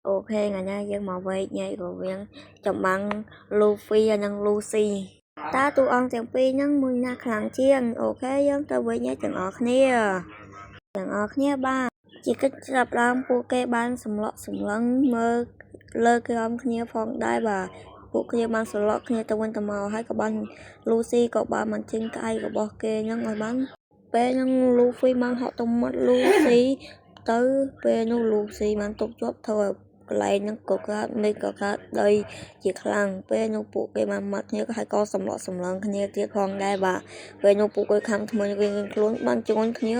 OK ថ្ងៃនេះយើងមកវែកញែករវាងចម្បាំងលូហ្វីនិងលូស៊ីតើតួអង្គទាំងពីរហ្នឹងមួយណាខ្លាំងជាង OK យើងទៅវែកញែកទាំងអស់គ្នាទាំងអស់គ្នាបាទជាកិច្ចចាប់ផ្ដើមពួកគេបានសម្លក់សម្លឹងមើលលើក្រោមគ្នាផងដែរបាទពួកគ្នាបានសម្លក់គ្នាទៅវិញទៅមកហើយក៏បានលូស៊ីក៏បានបញ្ចេញក្អែករបស់គេហ្នឹងឲ្យបានពេលហ្នឹងលូហ្វីបានហក់ទៅមាត់លូស៊ីទៅពេលនោះលូស៊ីបានទប់ជាប់ធ្វើឲ្យកន្លែងហ្នឹងក៏កើតមេឃក៏កើតដីជាខ្លាំងពេលនោះពួកគេបានមាត់គ្នាហើយក៏សម្លក់សម្លឹងគ្នាទៀតផងដែរបាទពេលនោះពួកគេខំថ្មិញរៀងៗខ្លួនបានជន់គ្នាវ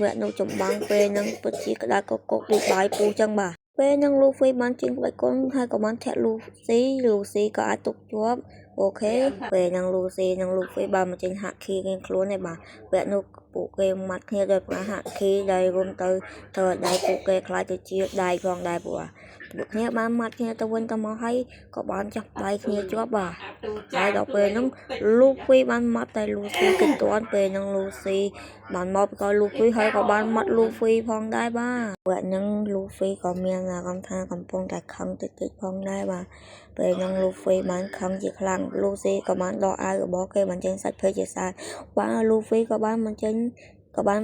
គ្គនោះចម្បាំងពេលហ្នឹងពិតជាក្តៅកកកដូចបាយពុះចឹងបាទពេលហ្នឹងលូហ្វីបានចេញក្បាច់កុនហើយក៏បានធាក់លូស៊ីលូស៊ីក៏អាចទប់ជាប់ OK ពេលហ្នឹងលូស៊ីនិងលូហ្វីបានមកចេញហាក់ខីរៀងខ្លួនឯបាទវគ្គនោះពួកគេម៉ាត់គ្នាដោយប្រើហាក់ខីដែលរួមទៅធ្វើឲ្យដៃពួកគេក្លាយទៅជាដៃផងដែរពួកពួកគ្នាបានម៉ាត់គ្នាទៅវិញទៅមកហើយក៏បានចាប់ដៃគ្នាជាប់បាទហើយដល់ពេលហ្នឹងលូហ្វីបានម៉ាត់តែលូស៊ីគេទាន់ពេលហ្នឹងលូស៊ីបានមកពីក្រោយលូហ្វីហើយក៏បានម៉ាត់លូហ្វីផងដែរបាទវគ្គហ្នឹងលូហ្វីក៏មានអារម្មណ៍ថាកំពុងតែខឹងតិចតិចផងដែរបាទពេលហ្នឹងលូហ្វីបានខឹងជាខ្លាំងលូស៊ីក៏បានដកអាវរបស់គេបញ្ចេញសាច់ភេទជាសារបាទលូហ្វីក៏បានបញ្ចេញក៏បាន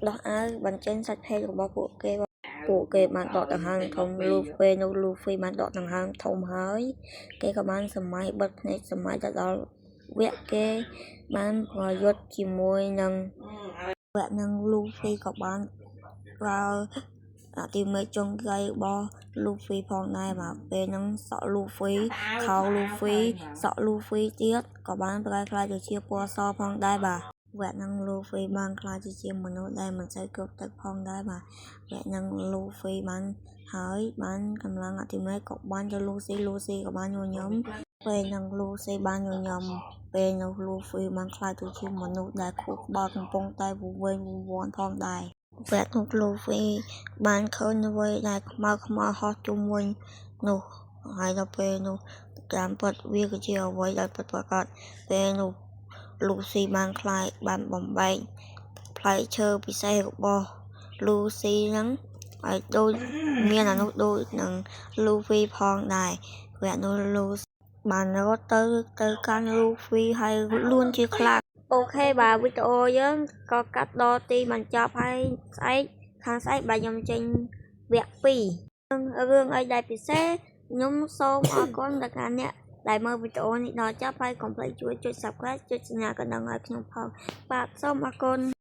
ដោះអាវបញ្ចេញសាច់ភេទរបស់ពួកគេពួកគេបានដកដង្ហើមធំលូពេលនោះលូហ្វីបានដកដង្ហើមធំហើយគេក៏បានសម័យបិទភ្នែកសម័យទៅដល់វគ្គគេបានប្រយុទ្ធជាមួយនឹងវគ្គនឹងលូហ្វីក៏បានប្រើអតិមេចុងក្រោយរបស់លូហ្វីផងដែរបាទពេលហ្នឹងសក់លូហ្វីខោលូហ្វីសក់លូហ្វីទៀតក៏បានប្រែក្លាយទៅជាពណ៌សផងដែរបាទវគ្គហ្នឹងលូហ្វីបានក្លាយទៅជាមនុស្សដែលមិនសូវគ្រប់ទឹកផងដែរបាទវគ្គហ្នឹងលូហ្វីបានហើយបានកម្លាំងអតិមេក៏បានទៅលូស៊ីលូស៊ីក៏បានញញឹមពេលហ្នឹងលូស៊ីបានញញឹមពេលនោះលូហ្វីបានក្លាយទៅជាមនុស្សដែលខួរក្បាលកំពុងតែវង្វេងវង្វាន់ផងដែរវគ្គនោះលូហ្វីបានឃើញអ្វីដែលខ្មៅខ្មៅហោះជុំវិញនោះហើយដល់ពេលនោះតាមពិតវាគឺជាអ្វីដែលពិតប្រាកដពេលនោះលូស៊ីបានក្លាយបានបំបែកផ្លែឈើពិសេសរបស់លូស៊ីហ្នឹងឲ្យដូចមានអានោះដូចនឹងលូហ្វីផងដែរវគ្គនោះលូបានរត់ទៅទៅកាន់លូហ្វីហើយលួនជាខ្លាំង OK បាទវីដេអូយើងក៏កាត់ដល់ទីបញ្ចប់ហើយស្អែកខាងស្អែកបាទខ្ញុំចេញវគ្គ2រឿងអីដែលពិសេសខ្ញុំសូមអរគុណដល់ការអ្នកដែលមើលវីដេអូនេះដល់ចប់ហើយកុំភ្លេចជួយចុច Subscribe ចុចសញ្ញាកណ្ដឹងឲ្យខ្ញុំផងបាទសូមអរគុណ។